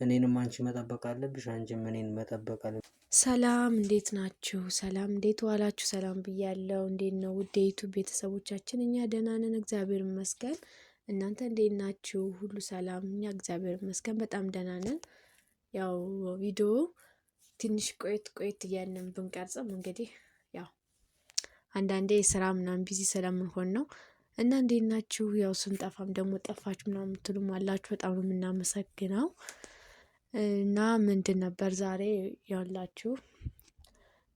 እኔንም አንቺ መጠበቅ አለብሽ፣ አንቺም እኔን መጠበቅ አለብሽ። ሰላም እንዴት ናችሁ? ሰላም እንዴት ዋላችሁ? ሰላም ብያለሁ። እንዴት ነው ውድ የዩቱብ ቤተሰቦቻችን? እኛ ደህና ነን፣ እግዚአብሔር ይመስገን። እናንተ እንዴት ናችሁ? ሁሉ ሰላም? እኛ እግዚአብሔር ይመስገን በጣም ደህና ነን። ያው ቪዲዮ ትንሽ ቆየት ቆየት እያልን ብንቀርጽም እንግዲህ ያው አንዳንዴ የስራ ምናምን busy ስለምንሆን ነው እና እንዴት ናችሁ? ያው ስንጠፋም ደግሞ ጠፋችሁ ምናምን የምትሉም አላችሁ። በጣም ነው የምናመሰግነው። እና ምንድን ነበር ዛሬ ያላችሁ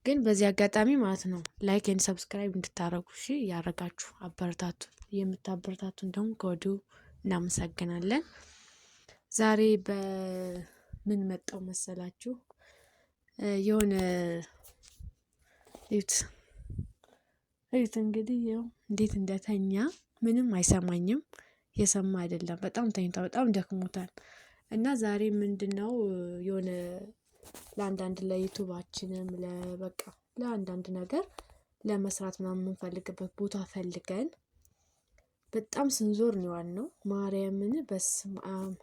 ግን በዚህ አጋጣሚ ማለት ነው like and subscribe እንድታረጉ እሺ፣ ያረጋችሁ አበረታቱ። የምታበረታቱን ደግሞ ከወዲሁ እናመሰግናለን። ዛሬ በምን መጣው መሰላችሁ? የሆነ እዩት እዩት እንግዲህ ያው እንዴት እንደተኛ ምንም አይሰማኝም። የሰማ አይደለም። በጣም ተኝቷል። በጣም ደክሞታል። እና ዛሬ ምንድነው የሆነ ለአንዳንድ ለዩቱባችንም ለበቃ ለአንዳንድ ነገር ለመስራት ምናምን የምንፈልግበት ቦታ ፈልገን በጣም ስንዞር ነው የዋልነው። ማርያምን በስመ አብ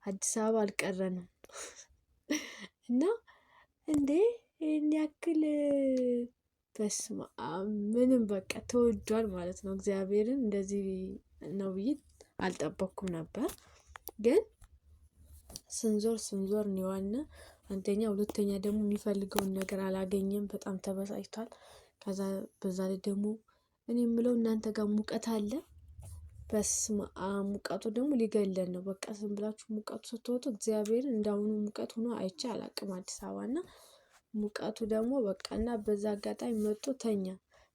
አዲስ አበባ አልቀረንም። እና እንዴ ይህን ያክል በስመ አብ ምንም በቃ ተወዷል ማለት ነው። እግዚአብሔርን እንደዚህ ነው ብዬ አልጠበቅኩም ነበር። ግን ስንዞር ስንዞር ነው የዋልነው። አንደኛ፣ ሁለተኛ ደግሞ የሚፈልገውን ነገር አላገኘም። በጣም ተበሳጭቷል። ከዛ በዛ ላይ ደግሞ እኔ የምለው እናንተ ጋር ሙቀት አለ? በስመ አብ ሙቀቱ ደግሞ ሊገለን ነው። በቃ ዝም ብላችሁ ሙቀቱ ስትወጡ እግዚአብሔርን እንዳሁኑ ሙቀት ሆኖ አይቼ አላቅም አዲስ አበባ እና ሙቀቱ ደግሞ በቃ እና በዛ አጋጣሚ መጥቶ ተኛ።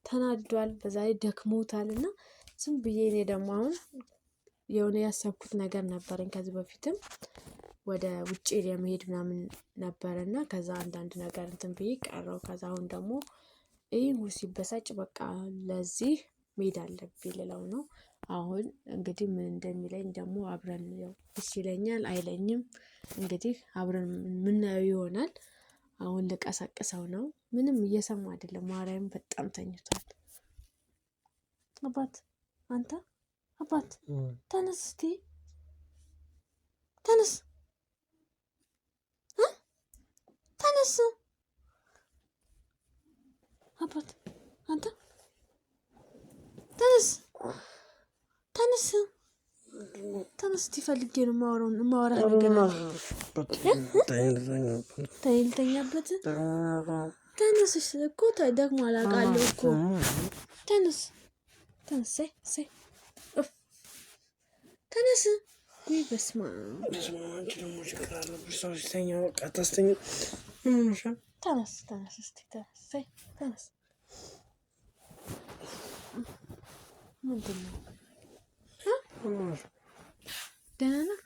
ተናዷል። በዛ ላይ ደክሞታል። እና ዝም ብዬ እኔ ደግሞ አሁን የሆነ ያሰብኩት ነገር ነበረኝ ከዚህ በፊትም ወደ ውጭ የመሄድ ምናምን ነበረ እና ከዛ አንዳንድ ነገር እንትን ብዬ ቀረው። ከዛ አሁን ደግሞ ይህ ሲበሳጭ በቃ ለዚህ መሄድ አለብኝ ልለው ነው። አሁን እንግዲህ ምን እንደሚለኝ ደግሞ አብረን ያው እሺ ይለኛል አይለኝም እንግዲህ አብረን የምናየው ይሆናል። አሁን ልቀሰቅሰው ነው። ምንም እየሰማ አይደለም። ማርያም በጣም ተኝቷል። አባት አንተ አባት ተነስ እስቲ ተነስ ተነስ አባት አንተ ተነስ ተነስ ተነስ እስቲ ፈልጌ ነው የማወራውን የማወራህ ነገር አለ። ተይ ልተኛበት። ተነስ እኮ ደግሞ አላውቃለሁ እኮ ተነስ ተነስ እሰይ ተነስ። ውይ በስመ አብ ተነስ ተነስ እስቲ ተነስ ተነስ። ምንድን ነው? ደህና ነህ?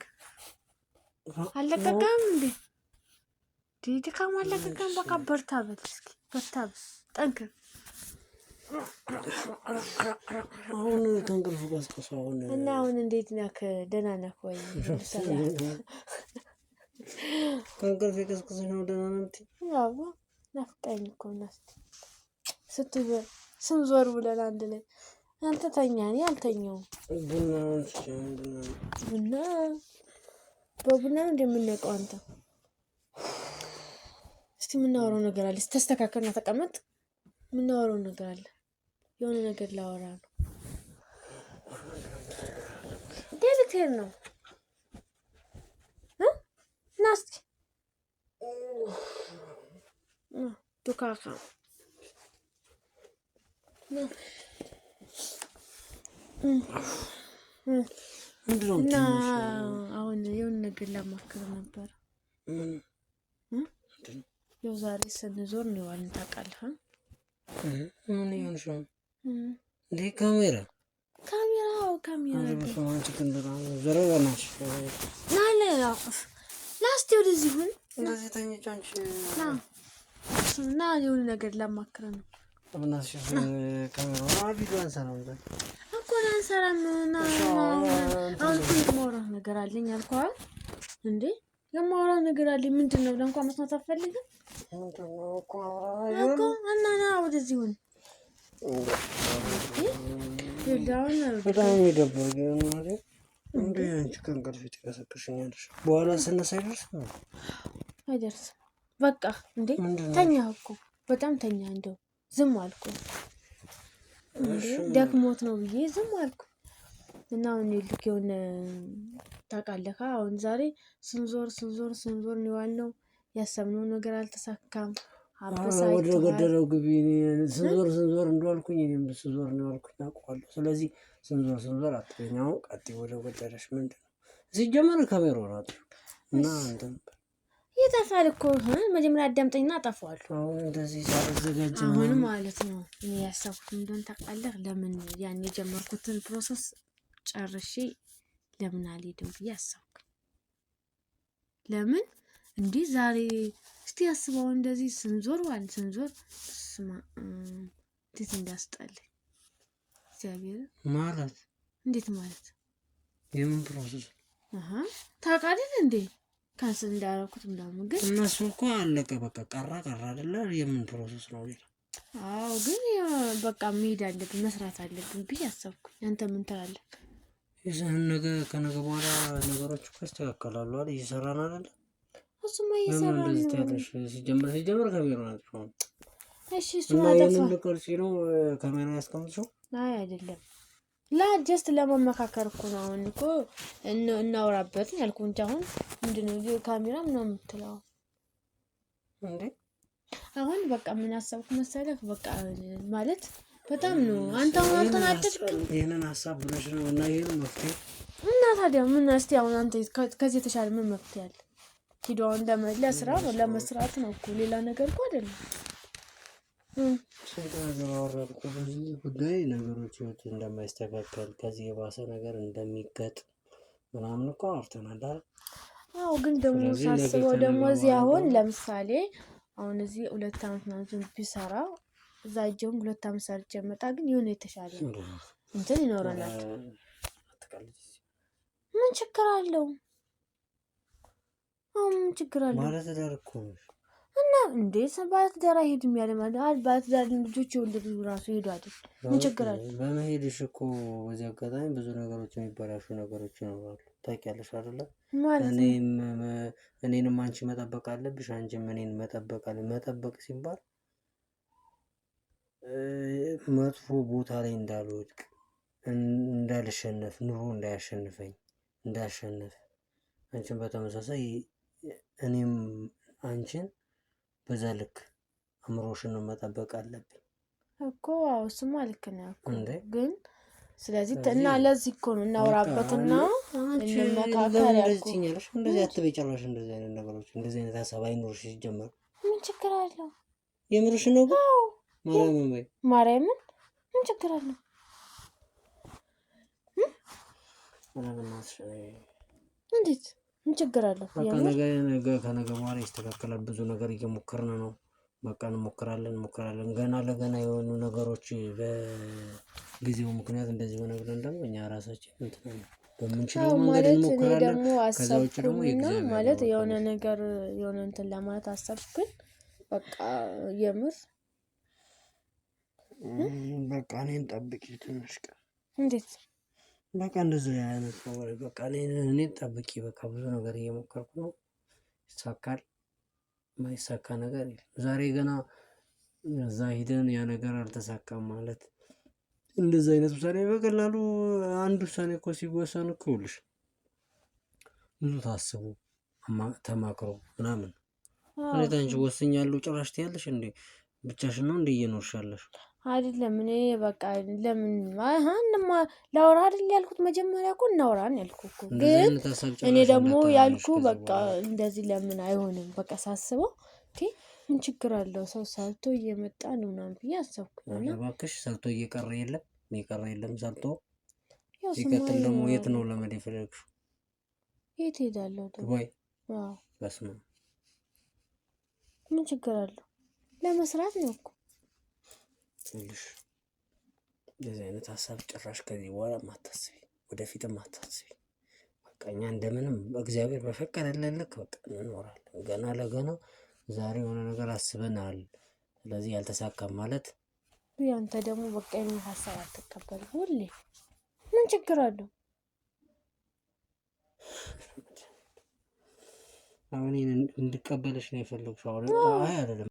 አልለቀቀህም እንዴ? ድካሙ አልለቀቀህም? በቃ በርታ በል እስኪ በርታ በል ጠንክር። አሁን ከእንቅልፉ ቀስቅሶ አሁን እና አሁን እንዴት ነህ? ደህና ነህ ወይ? ከእንቅልፍ የቀስቅሰሽ ነው ደህና ነህ የምትይኝ? አዎ ናፍቀኸኝ እኮ ነው። እስኪ ስትዞር ስንዞር ብለን አንድ ላይ አንተ ተኛ፣ እኔ አልተኛውም። ቡና በቡና ነው እንደምንነቀው። አንተ እስቲ የምናወራው ነገር አለ። ተስተካከልና ተቀመጥ። የምናወራው ነገር አለ። የሆነ ነገር ላወራ ነው። ልትሄድ ነው? ና እስኪ ዱካካ እና አሁን የሆነ ነገር ላማክር ነበር። ያው ዛሬ ስንዞር ነው የዋልን ታውቃለህ። ምን እየሆንሽ ነው እንዴ? ካሜራ ካሜራ ካሜራ ና እስኪ ወደዚህ ሁን እና የሆነ ነገር ላማክር ነው እኮ አንሰራም። አሁን እኮ የማወራህ ነገር አለኝ አልኩህ እንዴ? የማወራህ ነገር አለኝ። ምንድን ነው ብለህ እንኳን መስማት አትፈልግም እኮ። እና ና ወደዚህ ሁን። በጣም የሚደብር እንዴ አንቺ ከእንቅልፌ ትቀሰቅሽኛለሽ። በኋላ ስነሳ አይደርስም አይደርስም። በቃ እንዴ ተኛ እኮ በጣም ተኛ። እንደው ዝም አልኩ ደክሞት ነው ብዬ ዝም አልኩ። እና አሁን ልክ የሆነ ታውቃለህ፣ አሁን ዛሬ ስንዞር ስንዞር ስንዞር ነው የዋልነው። ያሰብነው ነገር አልተሳካም። ወደ ገደለው ግቢ። ስንዞር ስንዞር እንደዋልኩኝ እኔም ስዞር ነው ያልኩኝ አውቀዋለሁ። ስለዚህ ስንዞር ስንዞር አትበይኝ። አሁን ቀጥይ ወደ ገደለሽ። ምንድን ነው ሲጀመር ካሜራው ናት እና እንትን ይጠፋል እኮ መጀመሪያ አዳምጠኝና አጠፋዋለሁ። አሁን እንደዚህ ሳልዘጋጅ አሁን ማለት ነው እኔ ያሰብኩት እንደሆነ ታውቃለህ። ለምን ያን የጀመርኩትን process ጨርሼ ለምን አልሄድም ብዬ አሰብኩኝ። ለምን እንዲህ ዛሬ እስቲ አስበው፣ እንደዚህ ስንዞር ዋል ስንዞር ስማ፣ እንዴት እንዳስጠላኝ እግዚአብሔር። ማለት እንዴት ማለት የምን process ታውቃለህ እንዴ? cancel እንዳደረኩት ምናምን ግን እነሱ እኮ አለቀ በቃ ቀራ ቀራ አይደለ? የምን process ነው ሌላ? አዎ ግን በቃ መሄድ አለብን መስራት አለብን ብዬ አሰብኩኝ። አንተ ምን ትላለህ? ነገ ከነገ በኋላ ነገሮች እኮ ይስተካከላሉ አይደል? እየሰራን አይደለ? እሱማ እየሰራን ነው። ሲጀመር ሲጀመር ካሜራ ናቸው። እሺ እሱ እና ይሄንን ልቀርጽ ነው ካሜራ ያስቀምጥሽው? አይ አይደለም፣ ላ just ለመመካከር እኮ ነው። አሁን እኮ እናውራበት ያልኩህ እንጂ አሁን ምንድን ነው ካሜራ ምናምን የምትለው እንዴ? አሁን በቃ ምን አሰብኩ መሰለህ? በቃ ማለት በጣም ነው አንተ አሁን አልተናደድክም? ይህንን ሀሳብ ብለሽ ነው እና ይህን መፍትሄ እና ታዲያ ምን እስቲ አሁን አንተ ከዚህ የተሻለ ምን መፍትሄ አለ? ሂዶ አሁን ለስራ ነው ለመስራት ነው እኮ ሌላ ነገር እኮ አይደለም። ስንት ነገር አወራን እኮ በዚህ ጉዳይ ነገሮች ህይወት እንደማይስተካከል ከዚህ የባሰ ነገር እንደሚገጥ ምናምን እኮ አውርተናል አይደል? አዎ ግን ደግሞ ስለዚህ ነገ ሳስበው ከነገ ደግሞ እዚህ በኋላ አሁን ደግሞ ለምሳሌ አሁን እዚህ 2 አመት ምናምን ቢሰራ እዛ እጀውን 2 አመት ሰርቼ መጣ ግን የሆነ የተሻለ እንትን ይኖረናል። አትቀልጂ። ምን ችግር አለው? አሁን ምን ችግር አለው? ባለትዳር እኮ ነሽ። እና እንዴ ባለትዳር አይሄድም ያለ ማለት ባለትዳር ልጆች የወለዱ ራሱ ሄዱ አይደል? ምን ችግር አለው? በመሄድሽ እኮ በዚህ አጋጣሚ ብዙ ነገሮች የሚበላሹ ነገሮች ይኖራሉ። ታውቂያለሽ አይደለ? ማለት ነው። እኔም እኔንም አንቺ መጠበቅ አለብሽ፣ አንቺም እኔን መጠበቅ አለ። መጠበቅ ሲባል መጥፎ ቦታ ላይ እንዳልወድቅ፣ እንዳልሸነፍ፣ ኑሮ እንዳያሸንፈኝ፣ እንዳሸንፍ አንቺን በተመሳሳይ እኔም አንቺን በዛ ልክ አእምሮሽን መጠበቅ አለብኝ እኮ። አዎ እሱማ ልክ ነህ እኮ እንዴ። ግን ስለዚህ እና ስለዚህ ለዚህ እኮ ነው በቃ እናውራበትና አንቺ እንመካከር ለምን እንደዚህ ያልኩህ። ትይኛለሽ? እንደዚህ አትበይ ጭራሽ። እንደዚህ አይነት ነገሮች እንደዚህ አይነት ሀሳብ አይኖርሽ ሲጀመር። ምን ችግር አለው? የምርሽ ነው ግን? አዎ ማርያምን በይ። ማርያምን ምን ችግር አለው? ኧረ በእናትሽ እንዴት ምን ችግር አለው? በቃ የምር ነገ ነገ ከነገ በኋላ ይስተካከላል። ብዙ ነገር እየሞከርን ነው። በቃ እንሞክራለን እንሞክራለን። ገና ለገና የሆኑ ነገሮች በጊዜው ምክንያት እንደዚህ ሆነ ብለን ደግሞ እኛ ራሳችን እንትን ነው በምንችለው አዎ መንገድ ማለት እኔ እንሞክራለን። ደግሞ ከዛ ውጭ ደግሞ አሰብኩኝና የእግዚአብሔር ነው ማለት በቃ የሆነ ነገር የሆነ እንትን ለማለት አሰብኩኝ። በቃ የምር በቃ እኔን ጠብቂ ትንሽ ቀን። እንዴት በቃ እንደዚህ አይነት ነገር በቃ እኔን ጠብቂ። በቃ ብዙ ነገር እየሞከርኩ ነው። ይሳካል። ማይሳካ ነገር የለም። ዛሬ ገና እዛ ሂደን ያ ነገር አልተሳካም ማለት እንደዚህ አይነት ውሳኔ በቀላሉ አንድ ውሳኔ እኮ ሲወሰን እኮ ይኸውልሽ ብዙ ታስቡ ተማክሮ ምናምን አዎ እንዴት አንቺ ወስኛለሁ ጭራሽ ትያለሽ እንዴ? ብቻሽን ነው እንዴ እየኖርሽ ያለሽ? አይደለም እኔ በቃ ለምን አሃንማ ላውራ አይደል ያልኩት መጀመሪያ እኮ እናውራን ያልኩ እኮ እንደዚህ ግን አይነት ሀሳብ እኔ ጭራሽ ደግሞ እንዳታነሽ ያልኩ ከዚህ በቃ በኋላ። እንደዚህ ለምን አይሆንም? በቃ ሳስበው እንዴ ምን ችግር አለው? ሰው ሰርቶ እየመጣ ነው ምናምን ብዬ አሰብኩኝ። ኧረ እና እባክሽ ሰርቶ እየቀረ የለም የቀረ የለም ሰርቶ። ያው ስማ ሲቀጥል ደግሞ የት ይኖራል ነው ለመሄድ የፈለግሽው? የት ሄዳለሁ ደግሞ? ዱባይ? አዎ በስመ አብ። ምን ችግር አለው? ለመስራት ነው እኮ። ይኸውልሽ እንደዚህ አይነት ሀሳብ ጭራሽ ከዚህ በኋላ ማታስቢ፣ ወደፊትም አታስቢ። በቃ እኛ እንደምንም እግዚአብሔር በፈቀደልን ልክ በቃ እንኖራለን። ገና ለገና ዛሬ የሆነ ነገር አስበናል፣ ስለዚህ ያልተሳካም ማለት ያንተ ደግሞ በቃ የኔን ሀሳብ አትቀበልም ሁሌ። ምን ችግር አለው? አሁን እንድቀበልሽ ነው የፈለግሽው? አሁን አይ አይደለም።